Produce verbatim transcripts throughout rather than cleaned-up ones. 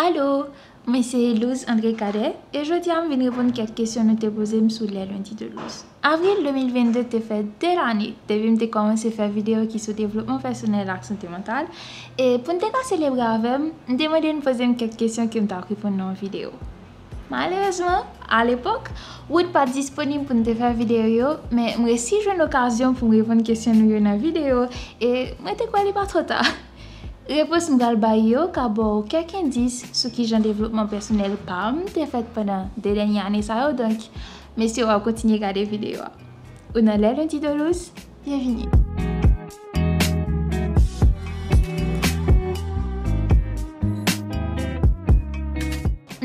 Alo, mwen se Louz André Cadet, e jodi a m vin reponn kèk kesyon nou te poze m sou Les Lundis de Louz. Avril de mil vennde te fè de lane depi m te kòmanse fè videyo ki sou devlopman pèsonèl ak sante mantal, e pou n te ka selebre avè m, m te mande n poze m kèk kesyon ke m t ap reponn nan yon videyo. Malerezman, alepòk, Wood pa t disponib pou n te fè videyo yo, men m resi jwenn okazyon pou m reponn kesyon nou yo nan videyo, e mwen te kwè li pa twò ta. Repons m pral bay yo ka ba w kèk endis sou kijan devlopman pèsonèl pa m te fèt pandan de dènye ane sa yo, donk, m espere w ap kontinye gade videyo a. Ou nan Les Lundis de Louz? Byenvini!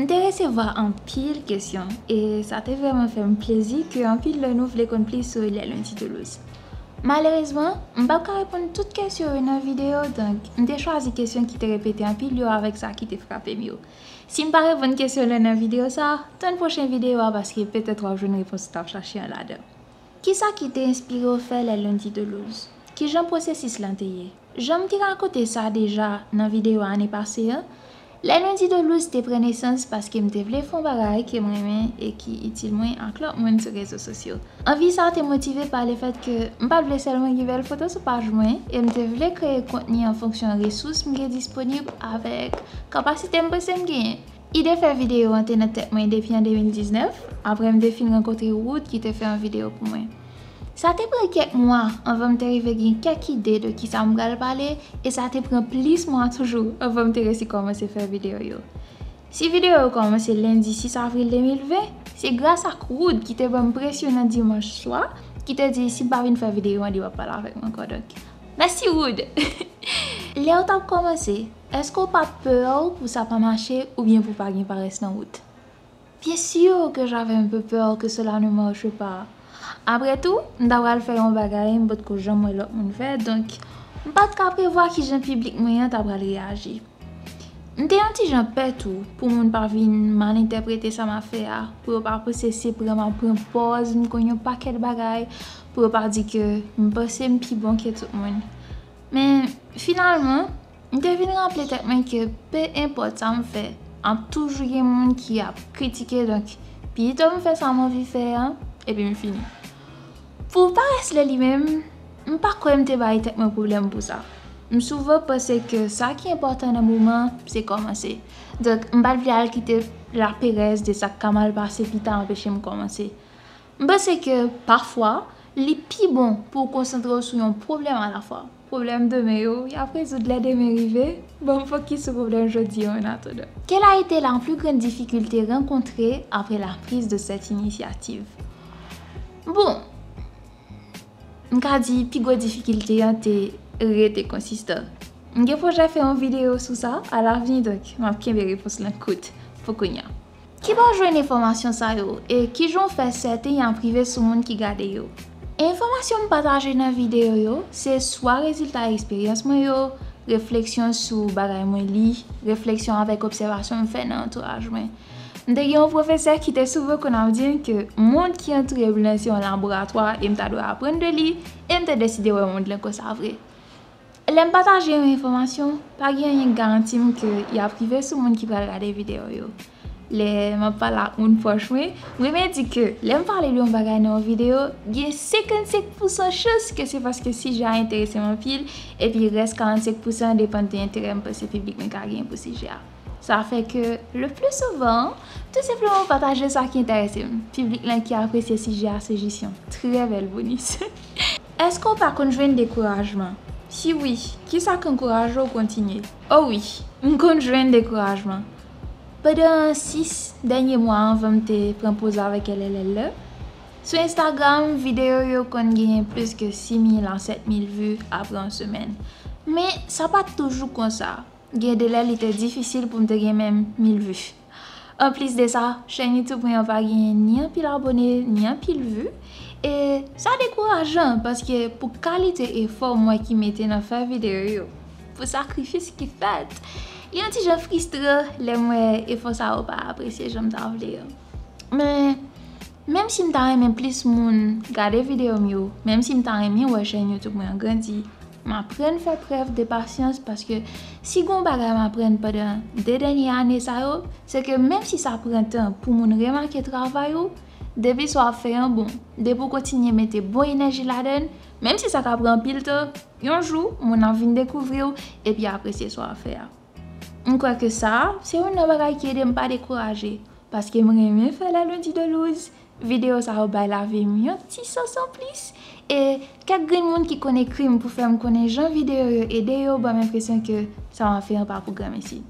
M te resevwa anpil kesyon, e sa te vrèman fè m plezi ke anpil nan nou vle konn plis sou Les Lundis de Louz. Malerezman, m p ap ka reponn tout kesyon yo nan videyo, donk, m te chwazi kesyon ki te repete anpil yo avèk sa ki te frape m yo. Si m pa reponn kesyon yo nan videyo sa a, tann pwochen videyo a, paske petèt w ap jwenn repons ou t ap chache an ladan. Kisa ki te enspire w fè Les Lundis de Louz? Kijan pwosesis lan te ye? Jan m te rakonte sa deja nan videyo ane pase an, Les Lundis de Louz te pran nesans paske m te vle fè yon bagay ke m renmen e ki itil mwen ak lòt moun sou rezo sosyo. Anvi sa a te motive pa lefèt ke m pa t vle sèlman gen bèl foto sou paj mwen, e m te vle kreye kontni an fonksyon resous m gen disponib avèk kapasite m panse m genyen. Ide fè videyo an te nan tèt mwen depi an de mil diznèf, apre m te fin rankontre Wood ki te fè yon videyo pou mwen. Sa te pran kèk mwa anvan m te rive gen kèk ide de kisa m pral pale, e sa te pran plis mwa toujou anvan m te resi kòmanse fè videyo yo. Si videyo yo kòmanse lendi sis avril de mil ven, se gras ak Wood ki te ban m presyon nan dimanch swa, ki te di si m pa vin fè videyo an, li p ap pale avèk mwen ankò. Donk, mèsi Wood! Lè w t ap kòmanse, èske w pa t pè pou sa pa mache oubyen pou pa gen parès nan wout? Bien sûr que j'avais un peu peur que cela ne marche pas. Après tout, m ta pral fè yon bagay m potko janm wè lòt moun fè, donk, m pa t ka prevwa kijan piblik mwen an ta pral reyaji. M te yon ti jan pè tou pou moun pa vin mal entèprete sa m ap fè a, pou yo pa panse se pran m ap pran pòz m konn yon pakèt bagay, pou yo pa di ke m panse m pi bon ke tout moun. Men, finalman, m te vin raple tèt mwen ke pe enpòt sa m fè, ap toujou gen moun ki ap kritike, donk, pito m fè sa m anvi fè an, epi m fini. Pou parès la li menm, m pa kwè m te bay tèt mwen pwoblèm pou sa. M souvan panse ke sa ki enpòtan nan moman, se kòmanse. Donk, m pa t vle al kite laperèz de sa k ka mal pase pita anpeche m kòmanse. M panse ke, pafwa, li pi bon pou w konsantre w sou yon pwoblèm alafwa. Pwoblèm demen yo, y ap rezoud lè demen rive. Ban m fokis sou pwoblèm jodi a, an atandan. Quelle a été la plus grande difficulté rencontrée après la prise de cette initiative? Bon, m ka di pi gwo difikilte an te rete konsistan. M gen pwojè fè yon videyo sou sa alavni, donk, m ap kenbe repons lan kout pou kounye a. Ki bò w jwenn enfòmasyon sa yo, e kijan w fè sèten y ap rive sou moun ki gade yo? Enfòmasyon m pataje nan videyo yo, se swa rezilta eksperyans mwen yo, refleksyon sou bagay mwen li, refleksyon avèk obsèvasyon m fè nan antouraj mwen. M te gen yon pwofesè ki te souvan konn ap di m ke mond ki antoure m lan se yon laboratwa e m ta dwe aprann de li, e m te deside wè mond lan konsa vre. Lè m pataje yon enfòmasyon, pa gen anyen k garanti m ke y ap rive sou moun ki pral gade videyo yo. Lè m ap pale ak moun pwòch mwen, m renmen di ke lè m pale de yon bagay nan yon videyo, gen senkannsenk pousan chans ke se paske sijè a enterese m anpil, epi rès karannsenk pousan depann de enterè m panse piblik mwen ka genyen pou sijè a. Sa fè ke, le pli souvan, tou senpleman pataje sa ki enterese m. Piblik lan ki apresye sijè a se jis yon trè bèl bonis. Èske w pa konn jwenn dekourajman? Si wi, kisa k ankouraje w kontinye? O wi, m konn jwenn dekourajman. Pandan sis dènye mwa anvan m te pran poz avèk L L L la, sou Instagram, videyo yo konn genyen plis ke sis mil a sèt mil vi apre yon semèn. Men, sa pa t toujou konsa. Gen de lè li te difisil pou m te gen menm mil vi. Anplis de sa, chèn YouTube mwen an pa gen ni anpil abone, ni anpil vi. E sa dekourajan, paske pou kalite efò m wè ki mete nan fè videyo yo, pou sakrifis ki fèt, li yon ti jan fristran lè m wè efò sa yo pa apresye jan m ta vle yo. Men, menm si m ta renmen plis moun gade videyo m yo, menm si m ta renmen wè chèn YouTube mwen an grandi, M aprann fè prèv de pasyans paske si gon bagay m aprann pandan de dènye ane sa yo, se ke menm si sa pran tan pou moun remake travay ou, depi sa w ap fè an bon, depi w kontinye mete bon enèji ladan l, menm si sa ka pran anpil tan, yon jou, moun ap vin dekouvri w epi apresye sa w ap fè a. M kwè ke sa a, se youn nan bagay ki ede m pa dekouraje, paske m renmen fè Les Lundis de Louse. Videyo sa yo bay lavi m yon ti sans anplis, e kèk grenn moun ki konn ekri m pou fè m konnen jan videyo yo ede yo ban m enpresyon ke sa m ap fè an pa pou granmesi.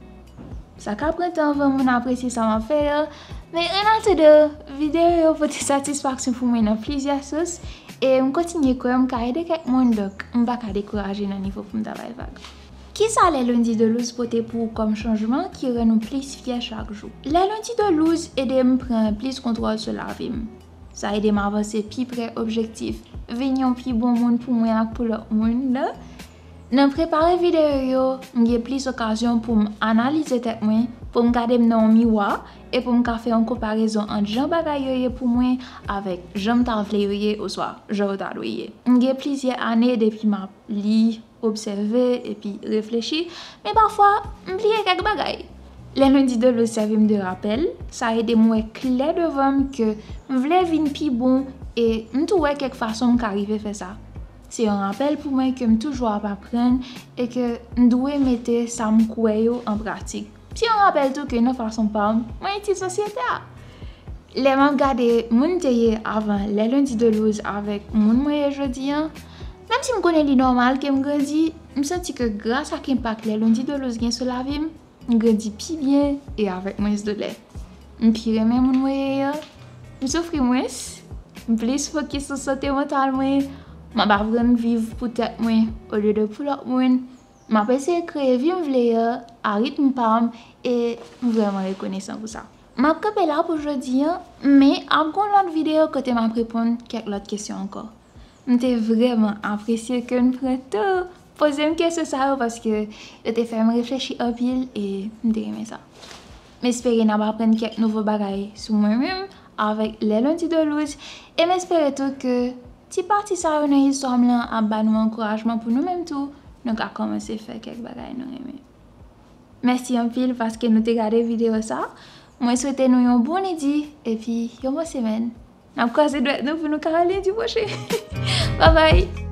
Sa ka pran tan anvan moun apresye sa m ap fè an, men annatandan, videyo yo pote satisfaksyon pou mwen nan plizyè sous, e m kontinye kwè m ka ede kèk moun, donk m pa ka dekouraje nan nivo pou m ta bay vag. Kisa Les Lundis de Louse pote pou ou kòm chanjman ki rann ou plis fyè chak jou? Les Lundis de Louse ede m pran plis kontwòl sou lavi m. Sa ede m avanse pi pre objektif, vin yon pi bon moun pou mwen ak pou lòt moun nan. Nan prepare videyo yo, m gen plis okazyon pou m analize tèt mwen, pou m gade m nan yon miwa, e pou m ka fè yon konparezon ant jan bagay yo ye pou mwen avèk jan m ta vle yo ye oswa jan yo ta dwe ye. M gen plizyè ane depi m ap li, obsève, epi reflechi, men pafwa, m bliye kèk bagay. Les Lundis de Louse sèvi m de rapèl, sa ede m wè klè devan m ke m vle vin pi bon, e m tou wè kèk fason m ka rive fè sa. Se yon rapèl pou mwen ke m toujou ap aprann e ke m dwe mete sa m kwè yo an pratik. Se yon rapèl tou ke nan fason pa m, mwen itil sosyete a. Lè m ap gade moun m te ye avan Les Lundis de Louse avèk moun mwen ye jodi an, menm si m konnen li nòmal ke m grandi, m santi ke gras ak enpak Les Lundis de Louse gen sou lavi m, m grandi pi byen e avèk mwens doulè. M pi renmen moun mwen ye an, m soufri mwens, m plis fokis sou sante mantal mwen, m ap aprann viv pou tèt mwen olye de pou lòt moun. M ap eseye kreye vi m vle an a ritm pa m e m vrèman rekonesan pou sa. M ap kanpe la pou jodi an, men ap gon lòt videyo kote m ap reponn kèk lòt kesyon ankò. M te vrèman apresye ke n pran tan poze m kesyon sa yo paske yo te fè m reflechi anpil e m te renmen sa. M espere n ap aprann kèk nouvo bagay sou mwen menm avèk Les Lundis de Louse e m espere tou ke ti pati sa yo nan istwa m lan ap ba nou ankourajman pou nou menm tou, nou ka kòmanse fè kèk bagay nou renmen. Mèsi anpil paske nou te gade videyo sa. Mwen swete nou yon bon lendi epi yon bon semèn. N ap kwaze dwèt nou pou nou ka wè lendi pwochen. Babay!